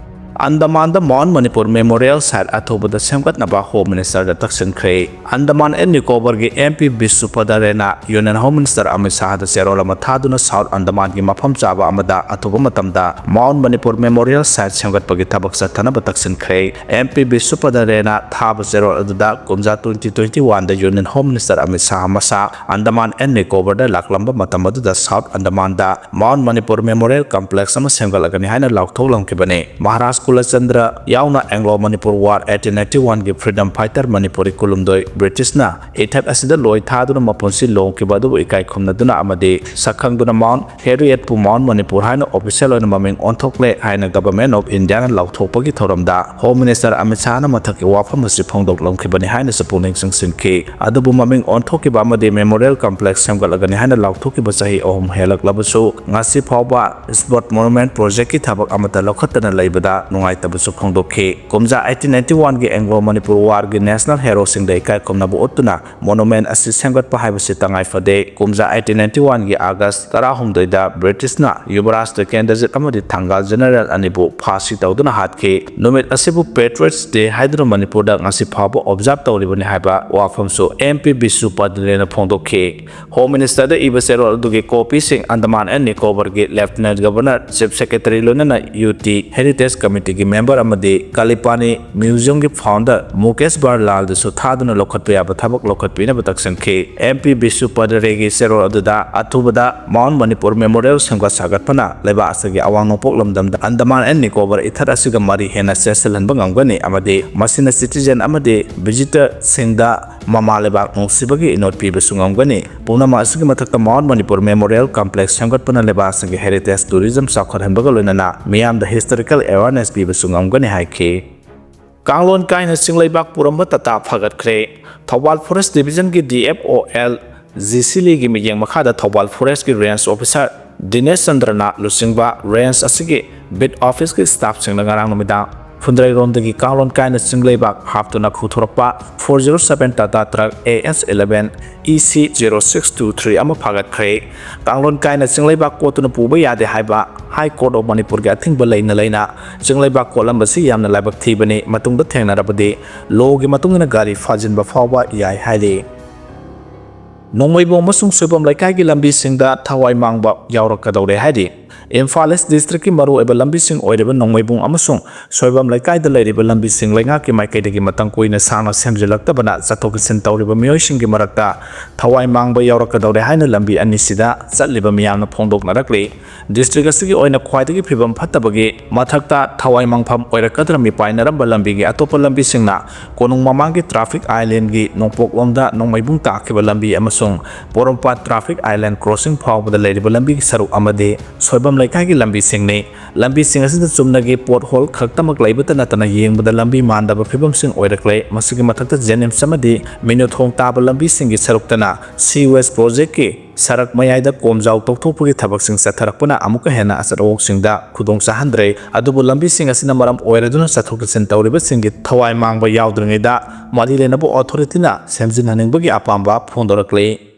ꯑꯟꯗꯃꯥꯟꯗ Mount Manipur Memorial Site ꯑꯊꯨꯕꯗ ꯁꯦꯝꯒꯠꯅꯕ Home Minister the ꯇꯛꯁꯤꯟꯈ꯭ꯔꯦ꯫ Andaman and Nicobar ꯒꯤ M P ꯕꯤꯁ꯭ꯋꯄꯗ ꯔꯦꯅꯥ Union Home Minister Amit ꯁꯥꯍꯗ ꯆꯦꯔꯣꯜ ꯑꯃ ꯊꯥꯗꯨꯅ South Andaman ꯒꯤ ꯃꯐꯝ ꯆꯥꯕ ꯑꯃꯗ ꯑꯊꯨꯕ ꯃꯇꯝꯗ Mount Manipur Memorial Site ꯁꯦꯝꯒꯠꯄꯒꯤ ꯊꯕꯛ ꯆꯠꯊꯅꯕ ꯇꯛꯁꯤꯟꯈ꯭ꯔꯦ꯫ M P ꯕꯤꯁ꯭ꯋꯄꯗ ꯔꯦꯅꯥ ꯊꯥꯕ ꯆꯦꯔꯣꯜ ꯑꯗꯨꯗ ꯀꯨꯝꯖꯥ twenty twenty-one ꯗ Union Home Minister Amit Shah ꯃꯁꯥ ꯑꯟꯗꯃꯥꯟ and Nicobar ꯗ ꯂꯥꯛꯂꯝꯕ ꯃꯇꯝ ꯑꯗꯨꯗ South Andaman ꯗ Mount Manipur Memorial Complex ꯑꯃ ꯁꯦꯝꯒꯠꯂꯒꯅꯤ ꯍꯥꯏꯅ ꯂꯥꯎꯊꯣꯛꯂꯝꯈꯤꯕꯅꯤ꯫ ꯃꯍꯥꯔꯥꯖ ꯀꯨꯂꯆꯟꯗ꯭ꯔ ꯌꯥꯎꯅ Anglo Manipur War eighteen eighty-one ꯒꯤ freedom fighter ꯃꯅꯤꯄꯨꯔꯤ ꯀꯨꯟꯍꯨꯝꯗꯣꯏ ꯕ꯭ꯔꯤꯇꯤꯁꯅ ꯏꯊꯠ ꯑꯁꯤꯗ ꯂꯣꯏ ꯊꯥꯗꯨꯅ ꯃꯄꯨꯟꯁꯤ ꯂꯣꯡꯈꯤꯕ ꯑꯗꯨꯕꯨ ꯏꯀꯥꯏ ꯈꯨꯝꯅꯗꯨꯅ ꯑꯃꯗꯤ ꯁꯛꯈꯪꯗꯨꯅ Mount Harriet ꯄꯨ Mount Manipur ꯍꯥꯏꯅ official ꯑꯣꯏꯅ ꯃꯃꯤꯡ ꯑꯣꯟꯊꯣꯛꯂꯦ ꯍꯥꯏꯅ Government of Indiaꯅ ꯂꯥꯎꯊꯣꯛꯄꯒꯤ ꯊꯧꯔꯝꯗ Home Minister ꯑꯃꯤꯠ ꯁꯥꯍꯅ ꯃꯊꯛꯀꯤ ꯋꯥꯐꯝ ꯑꯁꯤ ꯐꯣꯡꯗꯣꯛꯂꯝꯈꯤꯕꯅꯤ ꯍꯥꯏꯅꯁꯨ ꯄꯨꯛꯅꯤꯡ ꯆꯤꯡꯁꯤꯟꯈꯤ꯫ ꯑꯗꯨꯕꯨ ꯃꯃꯤꯡ ꯑꯣꯟꯊꯣꯛꯈꯤꯕ ꯑꯃꯗꯤ memorial complex ꯁꯦꯝꯒꯠꯂꯒꯅꯤ ꯍꯥꯏꯅ ꯂꯥꯎꯊꯣꯛꯈꯤꯕ ꯆꯍꯤ ꯑꯍꯨꯝ ꯍꯦꯜꯂꯛꯂꯕꯁꯨ ꯉꯁꯤ ꯐꯥꯎꯕ spot monument projectꯀꯤ ꯊꯕꯛ ꯑꯃꯠꯇ ꯂꯧꯈꯠꯇꯅ ꯂꯩꯕꯗ ꯅꯨꯡꯉꯥꯏꯇꯕꯁꯨ ꯐꯣꯡꯗꯣꯛꯈꯤ꯫ ꯀꯨꯝꯖꯥ eighteen ninety-oneꯒꯤ Anglo Manipur Warꯒꯤ national heroꯁꯤꯡꯗ ꯏꯀꯥꯏ ꯈꯨꯝꯅꯕ ꯎꯠꯇꯨꯅ monument ꯑꯁꯤ ꯁꯦꯝꯒꯠꯄ ꯍꯥꯏꯕꯁꯤ ꯇꯉꯥꯏ ꯐꯗꯦ꯫ ꯀꯨꯝꯖꯥ eighteen ninety-oneꯒꯤ August ꯇꯔꯥꯍꯨꯝꯗꯣꯏꯗ ꯕ꯭ꯔꯤꯇꯤꯁꯅ ꯌꯨꯕꯔꯥꯖ ꯇꯤꯀꯦꯟꯗ꯭ꯔꯖꯤꯠ ꯑꯃꯗꯤ ꯊꯪꯒꯥꯜ General ꯑꯅꯤꯕꯨ ꯐꯥꯁꯤ ꯇꯧꯗꯨꯅ ꯍꯥꯠꯈꯤ꯫ ꯅꯨꯃꯤꯠ ꯑꯁꯤꯕꯨ Patriots Day ꯍꯥꯏꯗꯨꯅ ꯃꯅꯤꯄꯨꯔꯗ ꯉꯁꯤ ꯐꯥꯎꯕ observe ꯇꯧꯔꯤꯕꯅꯤ ꯍꯥꯏꯕ ꯋꯥꯐꯝꯁꯨ M P ꯕꯤꯁꯨ ꯄꯗ꯭ꯔꯦꯅ ꯐꯣꯡꯗꯣꯛꯈꯤ꯫ Home Ministerꯗ ꯏꯕ ꯆꯦꯔꯣꯜ ꯑꯗꯨꯒꯤ copyꯁꯤꯡ Andaman and Nicobarꯒꯤ Lieutenant Governor, Chief Secretary ꯂꯣꯏꯅꯅ U T Heritage Committeeꯒꯤ member ꯑꯃꯗꯤ ꯀꯂꯤꯄꯥꯅꯤ Museumꯒꯤ founder ꯃꯨꯀꯦꯁ ꯕꯔꯂꯥꯜꯗꯁꯨ ꯊꯥꯗꯨꯅ ꯂꯧꯈꯠꯄ ꯌꯥꯕ ꯊꯕꯛ ꯂꯧꯈꯠꯄꯤꯅꯕ ꯇꯛꯁꯤꯟꯈꯤ꯫ M P ꯕꯤꯁꯨ ꯄꯗ꯭ꯔꯦꯒꯤ ꯆꯦꯔꯣꯜ ꯑꯗꯨꯗ ꯑꯊꯨꯕꯗ Mount Manipur Memorial ꯁꯦꯝꯒꯠ ꯁꯥꯒꯠꯄꯅ ꯂꯩꯕꯥꯛ ꯑꯁꯤꯒꯤ ꯑꯋꯥꯡ ꯅꯣꯡꯄꯣꯛ ꯂꯝꯗꯝꯗ Andaman and Nicobar ꯏꯊꯠ ꯑꯁꯤꯒ ꯃꯔꯤ ꯍꯦꯟꯅ ꯆꯦꯠꯁꯤꯜꯍꯟꯕ ꯉꯝꯒꯅꯤ ꯑꯃꯗꯤ ꯃꯁꯤꯅ citizen ꯑꯃꯗꯤ visitorꯁꯤꯡꯗ ꯃꯃꯥ ꯂꯩꯕꯥꯛ ꯅꯨꯡꯁꯤꯕꯒꯤ ꯏꯅꯣꯠ ꯄꯤꯕꯁꯨ ꯉꯝꯒꯅꯤ꯫ ꯄꯨꯝꯅꯃꯛ ꯑꯁꯤꯒꯤ ꯃꯊꯛꯇ Mount Manipur Memorial Complex ꯁꯦꯝꯒꯠꯄꯅ ꯂꯩꯕꯥꯛꯁꯤꯡꯒꯤ heritage tourism ꯆꯥꯎꯈꯠꯍꯟꯕꯒ ꯂꯣꯏꯅꯅ ꯃꯤꯌꯥꯝꯗ historical awareness ꯄꯤꯕꯁꯨ ꯉꯝꯒꯅꯤ ꯍꯥꯏꯈꯤ꯫ ꯀꯥꯡꯂꯣꯟ ꯀꯥꯏꯅ ꯆꯤꯡꯂꯩꯕꯥꯛ ꯄꯨꯔꯝꯕ Tata ꯐꯥꯒꯠꯈ꯭ꯔꯦ꯫ Thoubal Forest Divisionꯒꯤ D F O L G C Leeꯒꯤ ꯃꯤꯠꯌꯦꯡ ꯃꯈꯥꯗ ꯊꯧꯕꯥꯜ Forestꯀꯤ Range Officer ꯗꯤꯅꯦꯁ ꯆꯟꯗ꯭ꯔꯅ ꯂꯨꯆꯤꯡꯕ range ꯑꯁꯤꯒꯤ beat officeꯀꯤ staffꯁꯤꯡꯅ ꯉꯔꯥꯡ ꯅꯨꯃꯤꯗꯥꯡ ꯐꯨꯟꯗ꯭ꯔꯩꯔꯣꯝꯗꯒꯤ ꯀꯥꯡꯂꯣꯟ ꯀꯥꯏꯅ ꯆꯤꯡꯂꯩꯕꯥꯛ ꯍꯥꯞꯇꯨꯅ ꯈꯨꯊꯣꯔꯛꯄ four zero seven Tata truck A S eleven E C zero six two three ꯑꯃ ꯐꯥꯒꯠꯈ꯭ꯔꯦ꯫ ꯀꯥꯡꯂꯣꯟ ꯀꯥꯏꯅ ꯆꯤꯡꯂꯩꯕꯥꯛ ꯀꯣꯠꯇꯨꯅ ꯄꯨꯕ ꯌꯥꯗꯦ ꯍꯥꯏꯕ High Court of ꯃꯅꯤꯄꯨꯔꯒꯤ ꯑꯊꯤꯡꯕ ꯂꯩꯅ ꯂꯩꯅ ꯆꯤꯡꯂꯩꯕꯥꯛ ꯀꯣꯠꯂꯝꯕꯁꯤ ꯌꯥꯝꯅ ꯂꯥꯏꯕꯛ ꯊꯤꯕꯅꯤ꯫ ꯃꯇꯨꯡꯗ ꯊꯦꯡꯅꯔꯕꯗꯤ lawꯒꯤ ꯃꯇꯨꯡ ꯏꯟꯅ ꯒꯥꯔꯤ ꯐꯥꯖꯤꯟꯕ ꯐꯥꯎꯕ ꯌꯥꯏ ꯍꯥꯏꯔꯤ꯫ ꯅꯣꯡꯃꯩꯕꯨꯡ ꯑꯃꯁꯨꯡ ꯁꯣꯏꯕꯝ ꯂꯩꯀꯥꯏꯒꯤ ꯂꯝꯕꯤꯁꯤꯡꯗ ꯊꯋꯥꯏ ꯃꯥꯡꯕ ꯌꯥꯎꯔꯛꯀꯗꯧꯔꯦ ꯍꯥꯏꯔꯤ꯫ ꯏꯝꯐꯥꯜ ꯏꯁ ꯗꯤꯁꯇ꯭ꯔꯤꯛꯀꯤ ꯃꯔꯨꯑꯣꯏꯕ ꯂꯝꯕꯤꯁꯤꯡ ꯑꯣꯏꯔꯤꯕ ꯅꯣꯡꯃꯩꯕꯨꯡ ꯑꯃꯁꯨꯡ ꯁꯣꯏꯕꯝ ꯂꯩꯀꯥꯏꯗ ꯂꯩꯔꯤꯕ ꯂꯝꯕꯤꯁꯤꯡ ꯂꯩꯉꯥꯛꯀꯤ ꯃꯥꯏꯀꯩꯗꯒꯤ ꯃꯇꯝ ꯀꯨꯏꯅ ꯁꯥꯡꯅ ꯁꯦꯝꯖꯤꯜꯂꯛꯇꯕꯅ ꯆꯠꯊꯣꯛ ꯆꯠꯁꯤꯟ ꯇꯧꯔꯤꯕ ꯃꯤꯑꯣꯏꯁꯤꯡꯒꯤ ꯃꯔꯛꯇ ꯊꯋꯥꯏ ꯃꯥꯡꯕ ꯌꯥꯎꯔꯛꯀꯗꯧꯔꯦ ꯍꯥꯏꯅ ꯂꯝꯕꯤ ꯑꯅꯤꯁꯤꯗ ꯆꯠꯂꯤꯕ ꯃꯤꯌꯥꯝꯅ ꯐꯣꯡꯗꯣꯛꯅꯔꯛꯂꯤ꯫ ꯗꯤꯁꯇ꯭ꯔꯤꯛ ꯑꯁꯤꯒꯤ ꯑꯣꯏꯅ ꯈ꯭ꯋꯥꯏꯗꯒꯤ ꯐꯤꯕꯝ ꯐꯠꯇꯕꯒꯤ ꯃꯊꯛꯇ ꯊꯋꯥꯏ ꯃꯥꯡꯐꯝ ꯑꯣꯏꯔꯛꯀꯗ꯭ꯔ ꯃꯤꯄꯥꯏꯅꯔꯝꯕ ꯂꯝꯕꯤꯒꯤ ꯑꯇꯣꯞꯄ ꯂꯝꯕꯤꯁꯤꯡꯅ ꯀꯣꯅꯨꯡ ꯃꯃꯥꯡꯒꯤ ꯇ꯭ꯔꯥꯐꯤꯛ ꯑꯥꯏꯂꯦꯟꯒꯤ ꯅꯣꯡꯄꯣꯛꯂꯣꯝꯗ ꯅꯣꯡꯃꯩꯕꯨꯡ ꯇꯥꯈꯤꯕ ꯂꯝꯕꯤ ꯑꯃꯁꯨꯡ ꯄꯣꯔꯣꯝꯄꯥꯠ ꯇ꯭ꯔꯥꯐꯤꯛ ꯑꯥꯏꯂꯦꯟ ꯀ꯭ꯔꯣꯁꯤꯡ ꯐꯥꯎꯕꯗ ꯂꯩꯔꯤꯕ ꯂꯝꯕꯤꯒꯤ ꯁꯔꯨꯛ ꯑꯃꯗꯤ ꯁꯣꯏꯕꯝ ꯂꯩꯀꯥꯏꯒꯤ ꯂꯝꯕꯤꯁꯤꯡꯅꯤ꯫ ꯂꯝꯕꯤꯁꯤꯡ ꯑꯁꯤꯗ ꯆꯨꯝꯅꯒꯤ ꯄꯣꯠ ꯍꯣꯜ ꯈꯛꯇꯃꯛ ꯂꯩꯕꯇ ꯅꯠꯇꯅ ꯌꯦꯡꯕꯗ ꯂꯝꯕꯤ ꯃꯥꯟꯗꯕ ꯐꯤꯕꯝꯁꯤꯡ ꯑꯣꯏꯔꯛꯂꯦ꯫ ꯃꯁꯤꯒꯤ ꯃꯊꯛꯇ ꯖꯦꯅꯤꯝꯁ ꯑꯃꯗꯤ ꯃꯤꯅꯨꯊꯣꯡ ꯇꯥꯕ ꯂꯝꯕꯤꯁꯤꯡꯒꯤ ꯁꯔꯨꯛꯇꯅ ꯁꯤ ꯋꯦꯁ ꯄ꯭ꯔꯣꯖꯦꯛꯀꯤ ꯁꯔꯛ ꯃꯌꯥꯏꯗ ꯀꯣꯝꯖꯥꯎ ꯇꯧꯊꯣꯛꯄꯒꯤ ꯊꯕꯛꯁꯤꯡ ꯆꯠꯊꯔꯛꯄꯅ ꯑꯃꯨꯛꯀ ꯍꯦꯟꯅ ꯑꯆꯠ ꯑꯋꯣꯛꯁꯤꯡꯗ ꯈꯨꯗꯣꯡ ꯆꯥꯍꯟꯗ꯭ꯔꯦ꯫ ꯑꯗꯨꯕꯨ ꯂꯝꯕꯤꯁꯤꯡ ꯑꯁꯤꯅ ꯃꯔꯝ ꯑꯣꯏꯔꯗꯨꯅ ꯆꯠꯊꯣꯛ ꯆꯠꯁꯤꯟ ꯇꯧꯔꯤꯕꯁꯤꯡꯒꯤ ꯊꯋꯥꯏ ꯃꯥꯡꯕ ꯌꯥꯎꯗ꯭ꯔꯤꯉꯩꯗ ꯃꯔꯤ ꯂꯩꯅꯕ ꯑꯣꯊꯣꯔꯤꯇꯤꯅ ꯁꯦꯝꯖꯤꯟꯍꯟꯅꯤꯡꯕꯒꯤ ꯑꯄꯥꯝꯕ ꯐꯣꯡꯗꯣꯔꯛꯂꯤ꯫